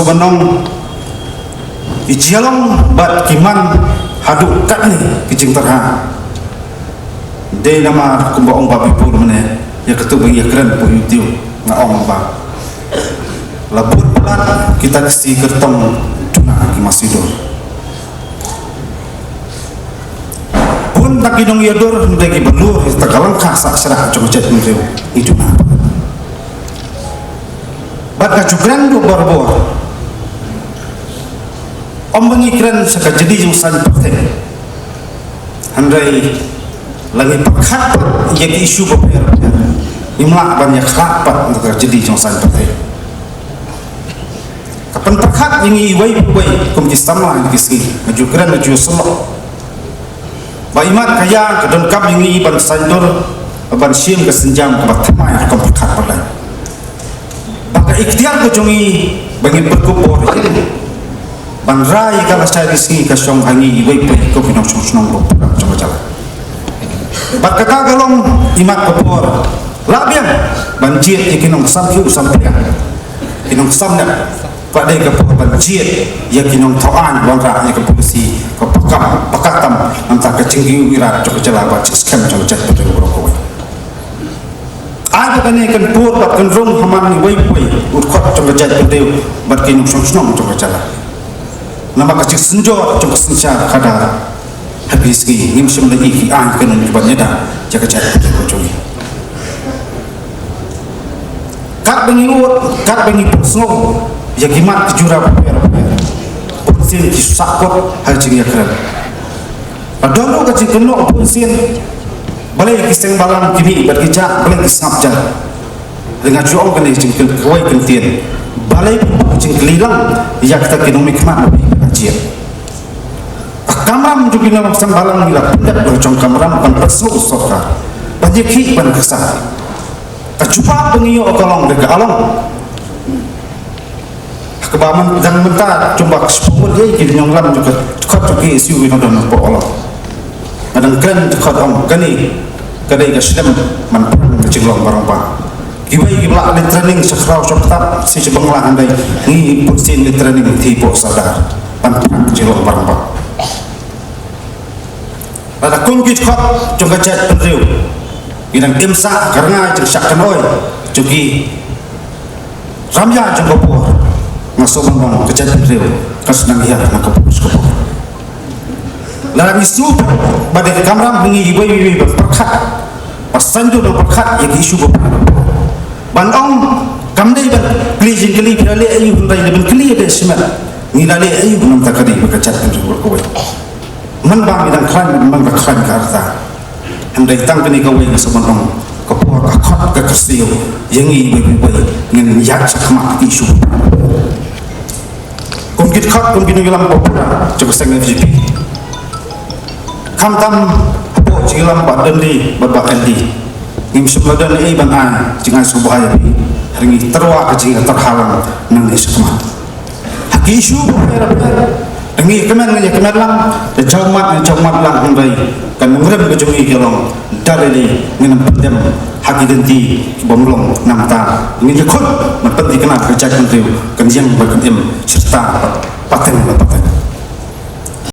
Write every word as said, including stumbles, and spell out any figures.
Sngewbha ban ong, ki jinglong bad ki man haduh katne ki jingtyrha. Dei namar kumba ong Bah Bipur mynne, ïa katu ba ngi ïakren poi YouTube, nga ong ba la bud palat kita ki sngi kyrtong duna ki masidur. Bun ta ki nongïadur hynrei kiba lur ïa kata ka lyngkha sah shrah jong ka jaitbynriew ngi duna. Bad nga ju kren ruh barabor. Ym ba ngi kren sha ka jylliew jong saiñ pyrthei. Hynrei la ngi pyrkhat pat ïa ki issue bapher bapher, ngim lah ban ïakhlad pat na ka jylliew jong saiñ pyrthei. Ka pynpyrkhat ïa ngi iwei pa iwei kum ki samla ïa ki sngi, nga ju kren, nga ju sngewlok. Ba imat ka ïa ka donkam ïa ngi ban saiñdur, ban shim ka sienjam kaba thymmai ha ka pyrkhat pyrlai. Ba ka iktiar ka jong ngi ba ngin pyrkhat por ïa ban rai ïa ka lashai ki sngi ka shong ha ngi iwei pa iwei kum ki nongshong shnong ba pura jong ka jylla. Bad kata ka long imat ka por lah biang ban jied ïa ki nongsamthiah samthiah, ki nongsamnep. Ka dei ka por ban jied ïa ki nongthaw aiñ wanrah ïa ka polisi ka pakam pakam nangta ka jingïohi rat jong ka jylla bad jingskhem jong ka jaitbynriew baroh kawei. Ai ba kane kan pur bad kan rung ha man iwei pa iwei u dkhot jong ka jaitbynriew bad ki nongshong shnong jong ka jylla. Namar ka jingsynjor jong ka synshar khadar ha ki sngi ngim shym la i ki aiñ kan ban ïada ïa ka jaitbynriew ka jong ngi. Katba ngi ud, katba ngi pynsngew ïa ki mat ki jura bapher bapher, bunsien ki sahkut ha ka jingïakren. Ba don ruh ka jingkynnoh bunsien, balei ki seng balang ki mih bad ki jah, balei ki sngap jar. Hynrei nga ju ong kane jingkylli kawei kyntien, balei ki jingkylli lang ïa kita ki nongmihkhmat ba phi la jied. Ka kamram jong ki nongshong seng balang ngi la pyndep la jong kamram ban pynsngew sorkar ban ïakhih ban kyrshan. Ka jubab ba ngi ïoh ka long, ka long. Kaba man dang mynta jong ba ka shiphew ngut ïa ki nonglam jong ka dkhot jong K S U ki nongdon hapoh Aulor. Nga dang kren dkhot ong kane ka dei ka shlem man pyrshah ka jinglong barabor. Kiwei kiba la leit training sha Khraw sha Ptap sha Bangla, hynrei ngi bunsien leit training hapoh Sordar ban pyrshah ka jinglong barabor. Lada kum ki dkhot jong ka jaitbynriew ngi dang im sah ka rngai jong shah kan oi jong ki ramïa jong ka por, nga sngewbha ban ong ka jaitbynriew kan sa nang ïa na ka por sha ka por. Lada ngi sngewbha ba dei ka kamram ngi iwei iwei ban pyrkhat, ba saiñdur ban pyrkhat ïa ki issue ba pyrkhat ban ong kam dei ban kylli jingkylli phi la leh aïu, hynrei dei ban kylli ïa dei shimet ngi la leh aïu, namar ka dei ba ka jaitbynriew kawei. Man ba ngi dang khlaiñ, man ba khlaiñ ka rta. Hynrei tang kane kawei nga sngewbha ban ong ka por ka khot ka kyrsiew ïa ngi iwei pa iwei ngin ïaid shakhmat ki issue. Kum ki dkhot kum ki nongïalam ba pura jong ka seng F G P. Khamtam hapoh jingïalam Bah Dundee bad Bah Andy, ngim shym la don ei ban ai jingai sngewbha ïa phi. Hynrei ngi tyrwa ka jingïatyrha lang nangne shakhmat. Ha ki issue bapher bapher, ngi kmen, ngi kmen lang, da jaw mat, ngi jaw mat lang, hynrei ka nongrim ka jong ngi ka long da lei lei ngin ym pyndem ha ki lynti ki bym long, namar ngin ïakhun ban pynthikna ka jaitbynriew kan ïeng bad kan im shirta bad pateng bad pateng.